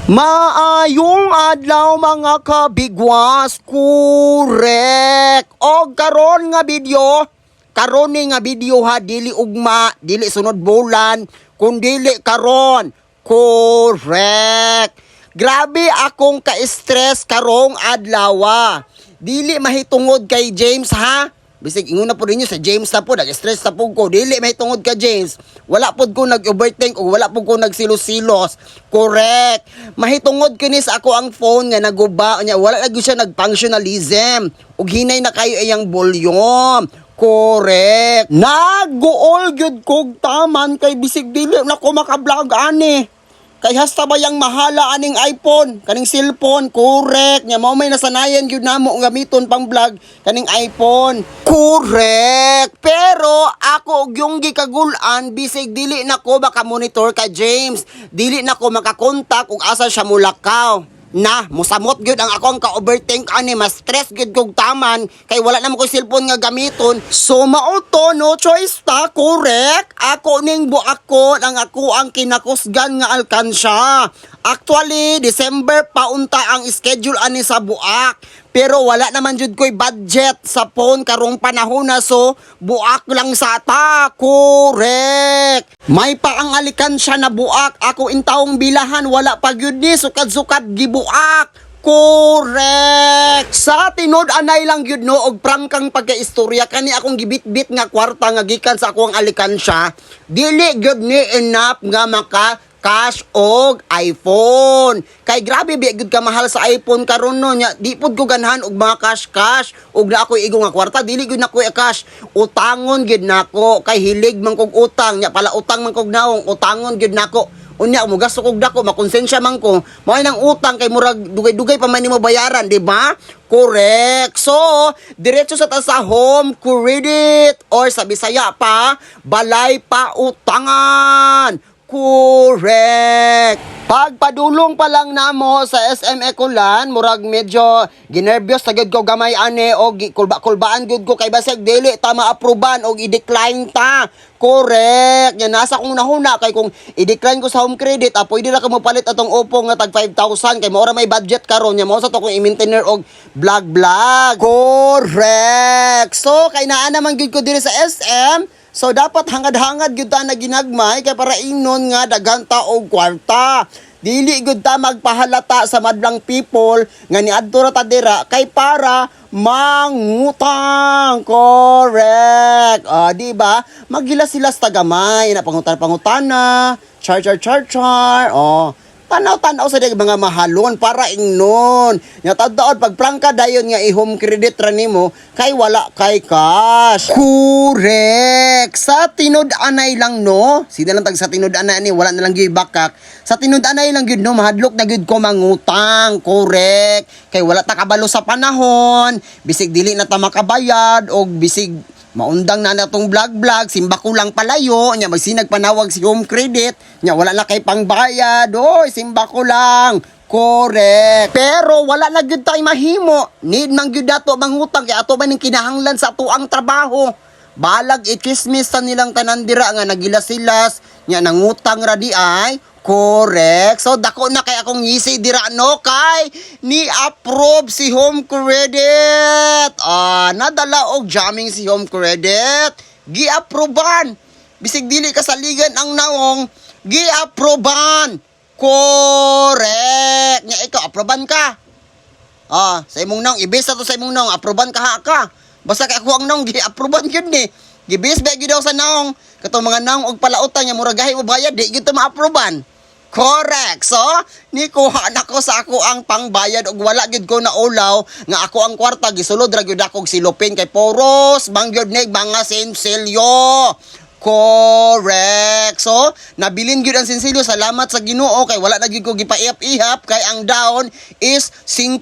Maayong adlaw, mga kabigwas, correct. Og karon nga video, karon ni nga video ha, dili ugma, dili sunod bulan, kun dili karon. Correct. Grabe akong ka-stress karong adlaw. Dili mahitungod kay James ha. Bisig ingon na po ninyo sa James na po, nag-stress na po ko. Dili mahitungod ka James. Wala pod ko nag-overthink o wala pod ko nagsilos-silos. Correct. Mahitungod kini sa ako ang phone nga naguba niya. Wala lagi siya nag-functionalism. Ug hinay na kayo iyang volume. Correct. Nag-guol gyud kog taman kay bisig dili na ko maka-vlog ani. Kay hasta ba yang mahala aning iPhone, kaning cellphone, correct. Nya mao may nasanayan gyud namo nga gamiton pang vlog kaning iPhone. Correct. Pero ako og yung gikagul-an, bisig dili na ko maka monitor ka James. Dili na ko makakontak ug asa siya mulakaw. Na, musamot gyud ang akong ka-overthink ani, mas stress gyud kog taman kay wala naman ko cellphone nga gamiton. So mao to, no choice ta, correct. Ako ning buakon ang ako ang kinakusgan nga alkansya. Actually, December pa unta ang schedule ani sa buak. Pero wala naman jud ko'y budget sa phone karong panahon na, so buak lang sa ta. Correct. May pa ang alikansya na buak. Ako intawong bilahan, wala pa gyud ni sukad-sukad gibuak. Correct. Sa tinud anay lang gyud no, og prangkang pagkaistorya, kani akong gibitbit nga kwarta nga gikan sa akong alikansya, dili gyud ni enough nga maka cash og iPhone. Kay grabe biya gyud ka mahal sa iPhone karon no nya. Di pud ko ganahan og mga cash cash og na ako igo nga kwarta, dili gyud nako cash. Utangon gyud nako kay hilig man kog utang nya, pala utang man kog naong, utangon gyud nako. Unya mo gasto kog dako, makonsensya man ko. Mao nang utang kay murag dugay-dugay pa man nimo bayaran, di ba? Correct. So, diretso sa ta sa Home Credit or sa Bisaya pa, balay pa utangan. Correct. Pagpadulong pa lang namo sa SM Ecoland, murag medyo ginervyos na gyud ko gamay ane og kulba-kulbaan gyud ko kay basig dili ta ma-aproban og i-decline ta. Correct. Nya nasa kong nahuna kay kung i-decline ko sa Home Credit, pwede ra ka mopalit atong Oppo nga tag 5,000 kay mao ra may budget karon nya mao sa to kong i-maintainer og vlog vlog. Correct. So kay naa naman gyud ko diri sa SM. So dapat hangad-hangad gyud ta na ginagmay kay para ingnon nga daghan ta og kwarta. Dili gyud ta magpahalata sa madlang people nga niadto ra ta dira kay para mangutang. Correct. Ah, di ba? Maghilas-hilas ta gamay na pangutan-pangutana, char char char char. Oh, tanaw-tanaw sa dag mga mahalon para ingnon. Nya taod pag prangka dayon nga i-Home Credit ra nimo kay wala kay cash. Correct. Sa tinud-anay lang no, sida lang tag sa tinud-anay ani, wala na lang gyud bakak. Sa tinud-anay lang gyud no, mahadlok na gyud ko mangutang. Correct. Kay wala ta kabalo sa panahon, bisig dili na ta makabayad og bisig maundang na natong vlog vlog, simba ko lang palayo nya magsinag panawag si Home Credit nya wala na kay pangbayad, oy, simba ko lang. Correct. Pero wala na gyud tay mahimo, need man gyud nato mangutang kay ato man ning kinahanglan sa atuang trabaho. Balag i-chismis sa nilang tanan dira nga nagilas-silas nya nangutang ra di ay. Correct. So dako na kay akong ngisi dira no kay ni approve si Home Credit. Ah, nadala og jamming si Home Credit. Gi-approban. Bisig dili kasaligan ang naong, gi-approban. Correct. Nya ikaw, aproban ka. Ah, sa imong naong, ibis na to sa imong naong, aproban ka ha ka. Basta kay ako ang naong, gi-aproban gyud ni. Gibis ba gyud daw sa naong. Katong mga naong og palautan nya murag gahi mo bayad, di gyud to ma-aproban. Correct. So, nikuha na ko sa ako ang pangbayad og wala gyud ko naulaw nga ako ang kwarta gisulod ra gyud ako og silupin kay poros bang gyud ni mga sinsilyo. Correct. So, nabilin gyud ang sinsilyo. Salamat sa Ginoo kay wala na gyud ko gipaihap-ihap kay ang down is 5,000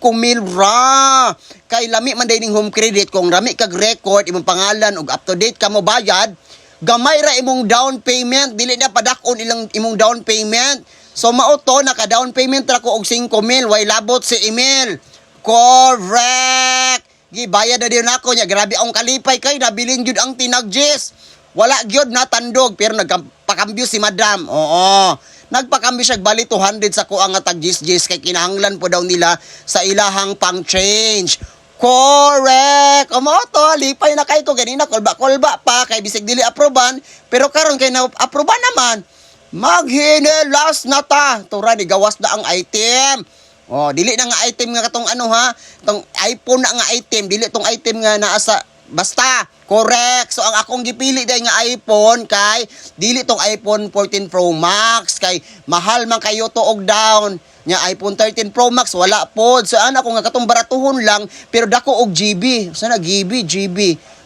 ra. Kay lami man ning Home Credit kung rami kag record imong pangalan ug up to date ka mo bayad, gamay ra imong down payment, dili na padak-on ilang imong down payment. So mao to, naka down payment ra ko og 5,000, way labot si email. Correct. Gibayad na din ako niya. Grabe akong kalipay kay nabilin gyud ang tinagjis. Wala gyud natandog pero nagpakambyo si madam. Oo. Nagpakambi siya bali 200 sa kuang nga tag 10 kay kinahanglan po daw nila sa ilahang pang-change. Correct! Amo to, lipay na kay ko ganina, kulba-kulba pa kay bisig dili aproban, pero karon kay na aproban naman. Maghinilas na ta. Tura ni gawas na ang item. Oh, dili na nga item nga katong ano ha, tong iPhone na nga item, dili tong item nga naa sa basta. Correct. So ang akong gipili dai nga iPhone kay dili tong iPhone 14 Pro Max kay mahal man kayo to og down. Nya iPhone 13 Pro Max wala pod. So ana ko nga katong baratuhon lang pero dako og GB. Sana GB, GB.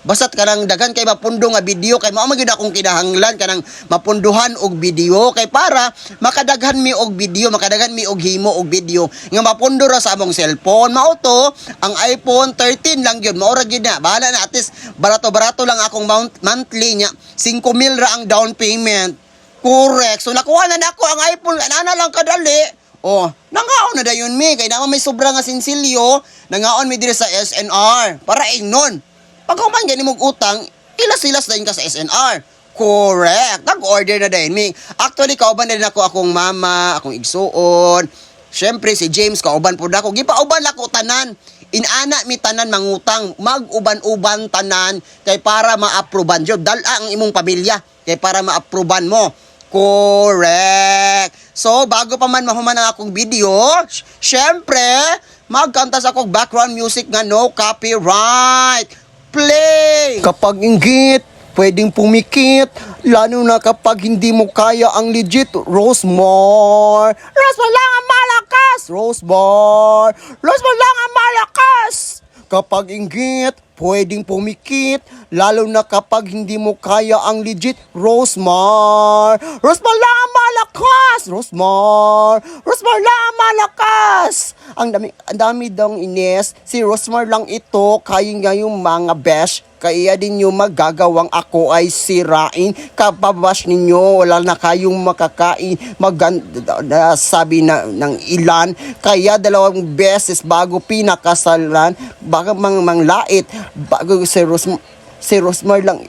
Basta't kanang daghan kay mapundo nga video kay mao man gyud akong kinahanglan kanang mapunduhan og video kay para makadaghan mi og video, makadaghan mi og himo og video nga mapundo ra sa among cellphone. Mao to ang iPhone 13 lang gyud, mao ra gyud na. Bahala na, at least barato-barato lang akong monthly nya, 5,000 ra ang down payment. Correct. So nakuha na nako ang iPhone, ana lang kadali. Oh, nangaon na dayon mi kay naman may sobra nga sinsilyo, nangaon mi diri sa SNR para ingnon. Pag human gani mong utang, ilas-ilas dayon ka sa SNR. Correct. Nag-order na dayon mi. Actually, kauban na din ako akong mama, akong igsuon. Siyempre, si James, kauban po ako. Gipauban ako tanan. Inana mi tanan mangutang. Mag-uban-uban tanan kay para ma-aproban. Diyo, dala ang imong pamilya kay para ma-aproban mo. Correct. So, bago pa man mahuman ang akong video, syempre, magkanta sa akong background music nga no copyright. Play! Kapag inggit, pwedeng pumikit, lalo na kapag hindi mo kaya ang legit Rosemar. Rosemar lang ang malakas! Rosemar! Rosemar lang ang malakas! Kapag inggit, pwedeng pumikit, lalo na kapag hindi mo kaya ang legit Rosemar. Rosemar lang ang malakas! Rosemar! Rosemar lang ang malakas! Ang dami daw ines, si Rosmar lang ito, kaya nga yung mga besh, kaya din yung magagawang ako ay sirain. Kapabash ninyo, wala na kayong makakain. Maganda, sabi na, ng ilan. Kaya dalawang beses bago pinakasalan, bago manglait, bago si Rosmar lang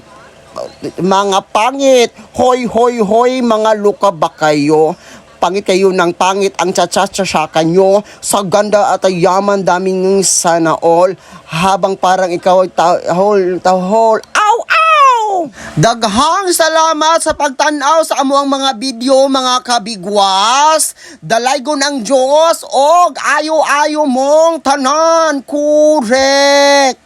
mga pangit. Hoy, hoy, hoy, mga luka ba kayo? Pangit kayo ng pangit ang tsatsatsa nyo. Sa ganda at yaman daming sana all. Habang parang ikaw ay tahol, tahol. Aw, aw! Daghang salamat sa pagtanaw sa amuang mga video, mga kabigwas. Dalaygon ang Diyos og ayo-ayo mong tanan. Correct.